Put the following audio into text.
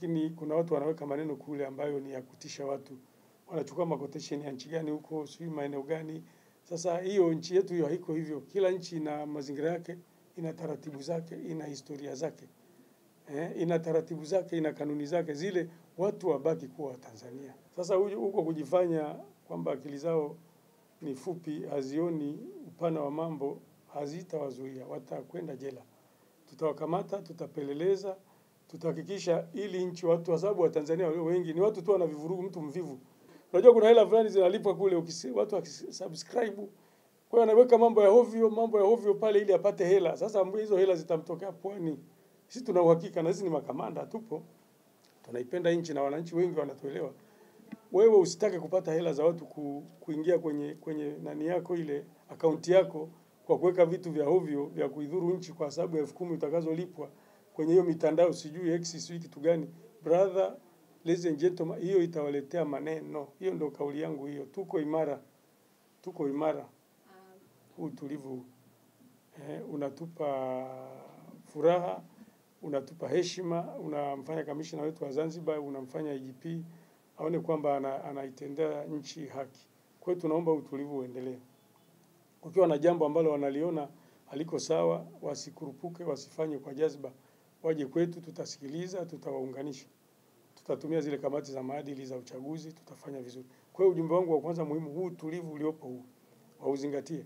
Lakini kuna watu wanaweka maneno kule ambayo ni ya kutisha watu, wanachukua makotation ya nchi gani huko, sijui maeneo gani. Sasa hiyo nchi yetu hiyo haiko hivyo. Kila nchi ina mazingira yake, ina taratibu zake, ina historia zake, ina taratibu zake, ina kanuni zake, zile watu wabaki kuwa Tanzania. Sasa huko kujifanya kwamba akili zao ni fupi, hazioni upana wa mambo, hazitawazuia, watakwenda jela. Tutawakamata, tutapeleleza, tutahakikisha ili nchi watu, kwa sababu wa Tanzania walio wengi ni watu tu wana vivurugu, mtu mvivu. Unajua kuna hela fulani zinalipwa kule, watu wakisubscribe. Kwa hiyo anaweka mambo ya hovyo pale ili apate hela. Sasa hizo hela zitamtokea pwani. Sisi tuna uhakika na sisi ni makamanda, tupo. Tunaipenda nchi na wananchi wengi wanatuelewa. Wewe usitake kupata hela za watu kuingia kwenye nani yako ile akaunti yako kwa kuweka vitu vya hovyo vya kuidhuru nchi kwa sababu ya 10,000 utakazolipwa kwenye hiyo mitandao, sijui X sijui kitu gani. Brother, ladies and gentlemen, hiyo itawaletea maneno. Hiyo ndio kauli yangu hiyo. Tuko imara. Tuko imara. Utulivu unatupa furaha, unatupa heshima, unamfanya kamishna wetu wa Zanzibar, unamfanya IGP aone kwamba anaitendea nchi haki. Kwa hiyo tunaomba utulivu uendelee. Ukiwa na jambo ambalo wanaliona haliko sawa, wasikurupuke, wasifanye kwa jazba. Waje kwetu, tutasikiliza, tutawaunganisha. Tutatumia zile kamati za maadili za uchaguzi, tutafanya vizuri. Kwa hiyo ujumbe wangu wa kwanza muhimu, huu utulivu uliopo huu wauzingatie.